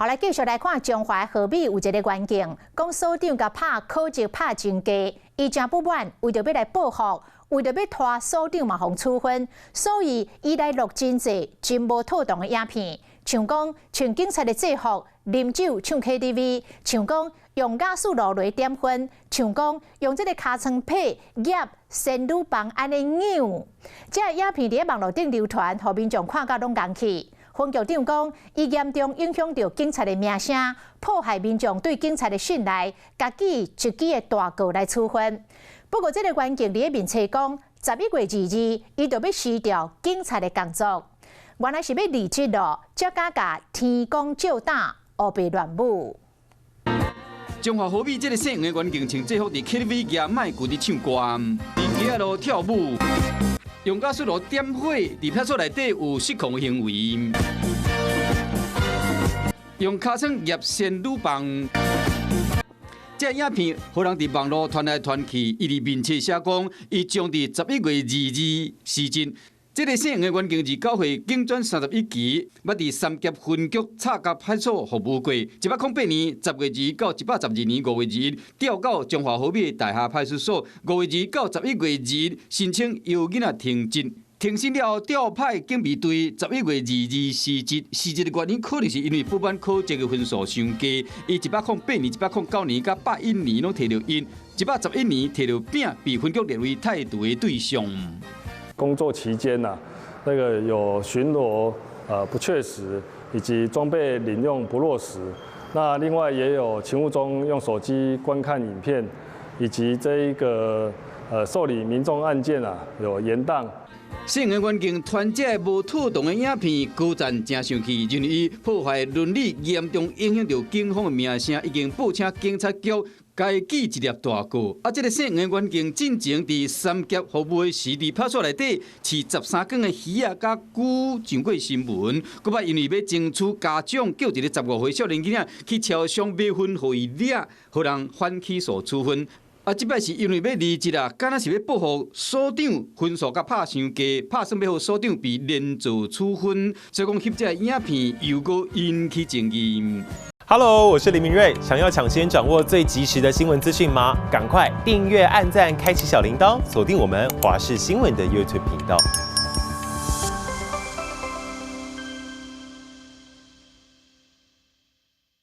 好，來繼續來看彰化和美有一个員警，講所長共拍考績拍真低，伊誠不滿，為著欲來報復，為著欲拖所長嘛予處分，所以伊來錄真濟真無妥當的影片，像講穿警察的制服啉酒唱 KTV，像講用瓦斯爐來點薰，像講用這个尻川被夾仙女棒按呢扭，這个影片佇咧網路頂流傳，予民眾看甲攏戇去。分局長講，伊嚴重影響著警察的名聲，破壞民眾對警察的信賴，共記一支的大過來處分。不過，這个員警佇咧面冊講，11月22，伊就欲辭掉警察的工作。原來是欲離職囉，才敢共天公照膽，烏白亂舞。彰化和美這个姓黃的員警穿制服佇 KTV 舉麥克佇唱歌，佇街仔路跳舞，用瓦斯爐點火，佇派出所內底有失控行為，用尻川夾仙女棒。這个影片，予人佇網路傳來傳去，伊佇面冊寫講，伊將佇11月22辭職。這个姓黃的員警29歲，警專31期，捌佇三峽分局插甲派出所服務過。108年10月2到112年5月21調到彰化和美大廈派出所。5月2到11月2申請由囡仔停職。停薪了後調派警備隊，11月22辭職。辭職的原因可能是因為不滿考績的分數傷低。伊108年、109年佮101年攏提著印，111年提著丙，被分局列為汰除的對象。工作期間呐，那個有巡邏不確實，以及裝備領用不落實。那另外也有勤務中用手機觀看影片，以及這一個受理民眾案件啊有延宕。姓黃員警傳這無妥當的影片，高層誠生氣，認為伊破壞倫理，嚴重影響著警方的名聲，已經報請警察局，共伊記一粒大過。啊，這个姓黃員警進前佇三峽服務的時，佇派出所內底飼13工的魚仔佮龜上過新聞。閣擺因為欲爭取嘉獎，叫一个15歲少年囡仔去超商買薰予伊掠，予人反起訴處分。啊，這擺是因為欲離職啊，敢若是欲報復所長分數共拍傷低，拍算欲予所長被連坐處分，所以講翕這个影片又閣引起爭議。 Hello，我是林明睿，想要搶先掌握最及時的新聞資訊嗎？趕快訂閱、按讚、開啟小鈴鐺，鎖定我們華視新聞的 YouTube 頻道。